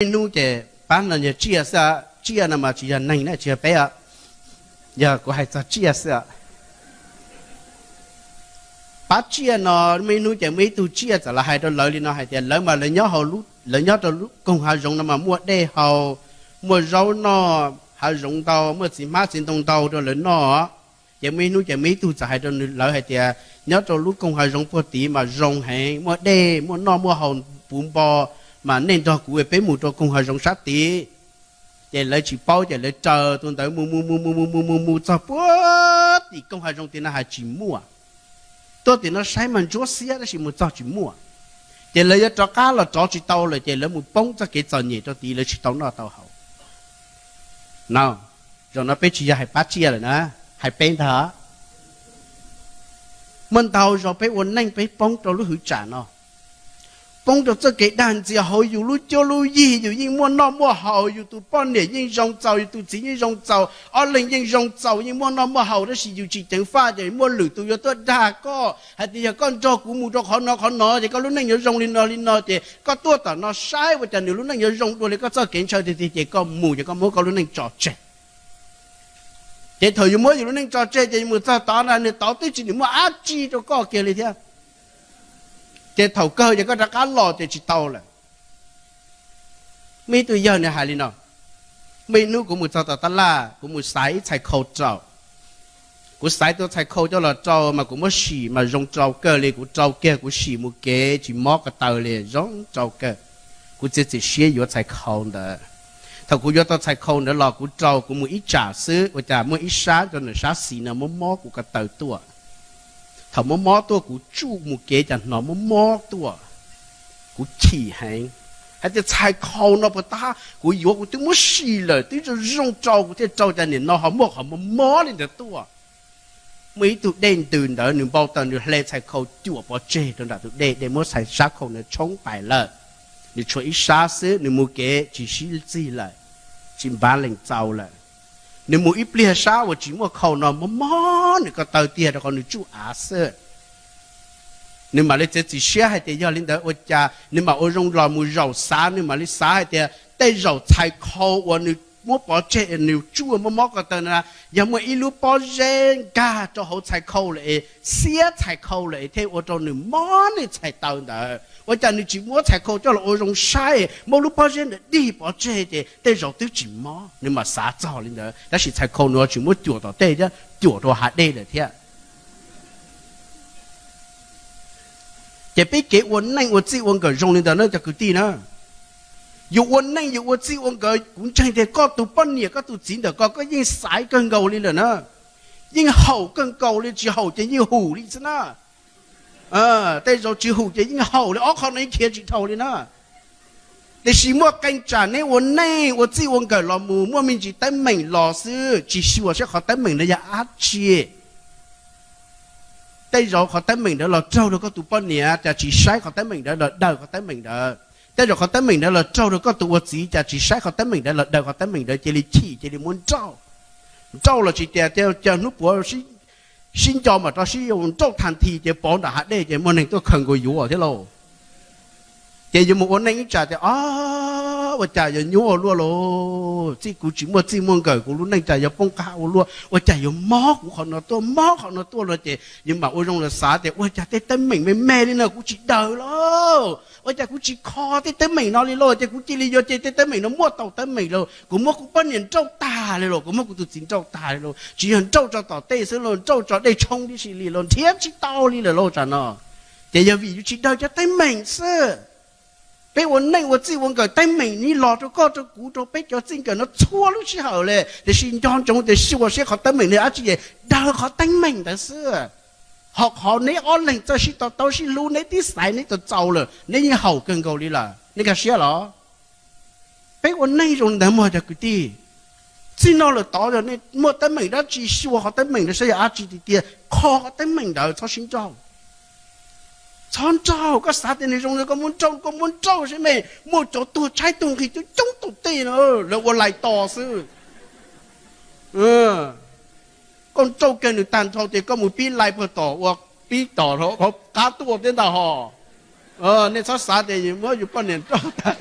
Ib hnub ces pab no yog tsiaj xwb, tsiaj no mas tsis yog neeg na, tsis yog peb, yog kuv hais txog tsiaj xwb. Pab tsiaj no muaj ib hnub ces muaj ib tug tsiaj txawm los hais rau lawv li no hais tias lawv mas lawv nyob rau lub koog hav zoov no mas muaj dej haus, muaj zaub noj, hav zoov ntau, muaj txiv hmab txiv ntoo ntau rau lawv noj. Ces muaj ib hnub ces muaj ib tug txawm hais rau lawv hais tias nyob rau lub koog hav zoov puag tid mas zoo heev, muaj dej, muaj noj muaj haus puv npo, mas nej nrog kuv peb mus rau koog hav zoov sab tid. Ces lawv tsis paub ces lawv raws tus ntawd mus mus mus mus mus mus mus mus txog puag tim koog hav zoov tim no hais tsis muaj. Tuaj tim no saib mas ntsuab xiab tab sis mus txog tsis muaj. Ces lawv yuav rov qab los rov tsis tau lawm ces lawv mus poob txoj kev txom nyem rau tid, lawv tsis tau noj tau haus. No, zaum no peb tsis yog hais pab tsiaj lawm na, hais peb ntag. Muaj ntau zaus peb ua neej peb poob rau lub hwv tsam no, poob rau txoj kev dag ntxias hauv yus lub cuab lub yig, yus yeej muaj noj muaj haus, yus tus poj niam yeej zoo txaus, yus tus txiv yeej zoo txaus, ob leeg yeej zoo txaus, yeej muaj noj muaj haus, tab sis yus tsis ceev faj ces muaj lwm tus yuav tuaj dag koj hais tias yog koj nrog kuv mus rau qhov no qhov no ces koj lub neej yuav zoo li no li no, ces koj tuaj tom no saib ua cas nws lub neej yuav zoo dua li koj txoj kev ntshaw tiag tiag, ces koj mus ces koj muab koj lub neej tso tseg. Ces thaum yus muab yus lub neej tso tseg ces yus mus txog tod na nws tod twb tsis muaj dab tsi rau koj kiag li thiab. Ces thaum kawg ces koj rov qab los ces tsis tau lawm. Muaj ib tug yawg nws hais li no, muaj ib hnub kuv mus txog tom tab laj kuv mus xaiv ib txhais khau rau. Kuv xaiv tus txhais khau coj los rau mas kuv muab sim mas zoo rau kawg li, kuv rau kiag kuv sim mus kev tsis mob ko taw li, zoo rau kawg. Kuv txiav txim siab yuav txhais khau ntawd. Thaum kuv yuav tau txhais khau ntawd los kuv rau kuv mus ib tsam xwb ua cas muaj ib sab rau nram sab xis no mob mob kuv ko taw tuaj. Thaum mob mob tuaj kuv tsuj mus kev cas hnov mob mob tuaj. Kuv chim heev, hais tias txhais khau no puas tab, kuv yuav kuv twb muab sim lawm twb zoo zoo rau kuv thiaj rau cas nim no ho muaj qhov mob mob li ntawd tuaj. Muaj ib tug dej ntws ntawd nws npau taws nws hle txhais khau cuam pov tseg rau nram tus dej, dej muab txhais sab khau ntawd tshoob pais lawm. Nws tshuav ib sab xwb, nws mus kev tsis sib txig lawm, tsis npav lees txaus lawm. Nws mus ib pliag sab uas tsis muaj khau no mob mob nws ko taw tiag rau qhov nws tsuj av xwb. Nws mam li txiav txim siab hais tias yog li ntawd ua cas, nws mam ua zoo los mus zaum xav, nws mam li xav hais tias tej zaum txhais khau uas nws muab pov tseg nws tsuj mob mob ko taw na, yog muaj ib lub pob zeb nkag rau hauv txhais khau lawm es xiab txhais khau lawm es thiaj ua rau nws mob nws txhais taw ntawd. Ua cas nws tsis muab txhais khau coj los ua zoo saib, muab lub pob zeb ntawd dig pov tseg ces tej zaum twb tsis mob. Nws mam xav txog li ntawd, tab sis txhais khau nws tsis muab cuam tom tej thiab, cuam rau hav dej lawm thiab. Ces peb kev ua neej ua txij ua nkawm zoo li ntawd na cov kwv tij na. Yus ua neej yus ua txij ua nkawm, kuv ntseeg tias koj tus poj niam koj tus txiv ntawm ko koj yeej xaiv kawg nkaus li lawm na, yeej haum kawg nkaus li, tsis haum ces yeej hum li xwb na. Tej zaum tsis hum ces yeej haum li, ob qho no yeej khiav tsis dhau li na. Tiam sis muaj qee tsam neb ua neej ua txij ua nkawm los mus muaj me ntsis teeb meem los xwb, tsis xyuas seb qhov teeb meem ntawd yog dab tsi. Tej zaum qhov teeb meem ntawd los raug rau koj tus poj niam, cas tsis saib qhov teeb meem ntawd los daws qhov teeb meem ntawd. Tej zaum qhov teeb meem ntawd los raug rau koj tus ua txiv, cas tsis saib qhov teeb meem ntawd los daws qhov teeb meem ntawd, cia li chim cia li muab nrauj. Nrauj los tsis tias, cas hnub puav sib nco mam rov sib nrauj tag nthi ces pov nram hav dej ces muaj neeg tuaj khaws nkaus yuav thiab lauj. Ces yuav mus ua neej ib tsam tias, o, ua cas yuav nyuaj ua luaj lauj, txij kuv tsis muaj txij muaj nkawm kuv lub neej cas yuav poob qab ua luaj, ua cas yuav mob kuv qhov no tuaj mob qhov no tuaj no ces yus mam ua zoo los xav tias ua cas tej teeb meem me me li no kuv tsis daws lauj, ua cas kuv tsis kho tej teeb meem no li lauj, ces kuv cia li yuav ces tej teeb meem no muaj tau teeb meem lauj, kuv muab kuv poj niam nrauj tag li lauj, kuv muab kuv tus txiv nrauj tag li lauj, tsis yog nrauj tso tom tej xwb lauj, nrauj tso dej tshoob tib si li lauj, nrhiav tsis tau li lawm lauj tsam no. Ces yog vim yus tsis daws cov teeb meem xwb. Peb ua neej ua txij ua nkawm teeb meem ni los rau koj rau kuv rau peb cov txij nkawm no txhua lub sij hawm li, tiam sis nco ntsoov tias xyuas seb qhov teeb meem nws dab tsi es daws qhov teeb meem ntawd xwb. Ho qhov neb ob leeg txawj sib to taub sib hlub neb twb xaiv neb tau txaus lawm, neb yeej haum kawg nkaus li lawm, nej nkag siab los? Peb ua neej zoo li ntawd mog cov kwv tij. Txij no lawm tod yog nej muaj teeb meem dab tsi xyuas qhov teeb meem ntawd saib yog dab tsi tiag tiag, kho qhov teeb meem ntawd, txhob sib nrauj. Txhob nrauj, koj xav tias nws zoo li koj muab nrauj, koj muab nrauj saib me, muaj cov tuag tshaib tuag nqhis coob coob tom tej no, lawv ua lais tos xwb. Koj nrauj kiag nws tag nrho ces koj mus pib lais puag tom ua, pib tom qab tuaj thiab ntag hos. Nej txhob xav tias muab yus poj niam nrauj tag.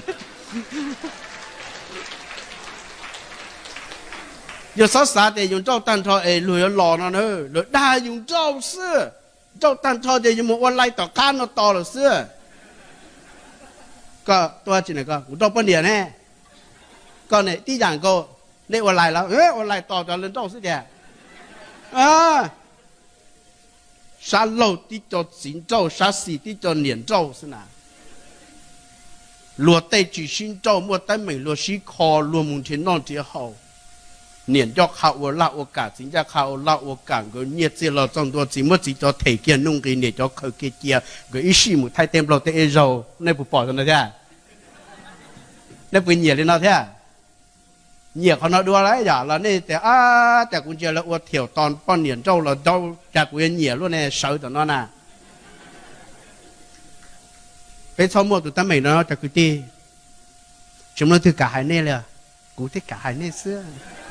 Yus txhob xav tias yus nrauj tag nrho es luag yuav los no na, luag dag yus nrauj xwb. Nrauj tag nrho ces yus mus ua lais tom qab no tos lawm xwb. Koj tuaj tsi, kuv nrauj poj niam ne. Koj ne tib yam nkaus, nej ua lais los ua lais tos cov lawv nrauj xwb tiag. Sab laug tib co txiv nrauj, sab xis tib co niam nrauj xwb na. Luag tej tsis sib nrauj, muaj teeb meem luag sib kho, luag mus nrhiav noj nrhiav haus. Niam ncaj qha ua laj ua kam, txiv ncaj qha ua laj ua kam, nkawd nyiaj txiag los txog ntua, txiv muab txiv cov them kiag, nuj nqis niam cov khaws kiag cia, nkawd ib sij mus thaij tej nplaug tej ib zaug. Nej puas pom no thiab? Nej puas nyiam li no thiab? Nyiam qhov no dua lawm yom? Los nej tias, ab, cas kuv ntsia lawv ua thiam tos poj niam nrauj los nrauj, cas kuv yuav nyiam luaj ne, sawv tom no na. Peb txhob muaj tus teeb meem no cov kwv tij. Tsis muaj leej twg kam hais nej li, kuv thiaj kam hais nej xwb.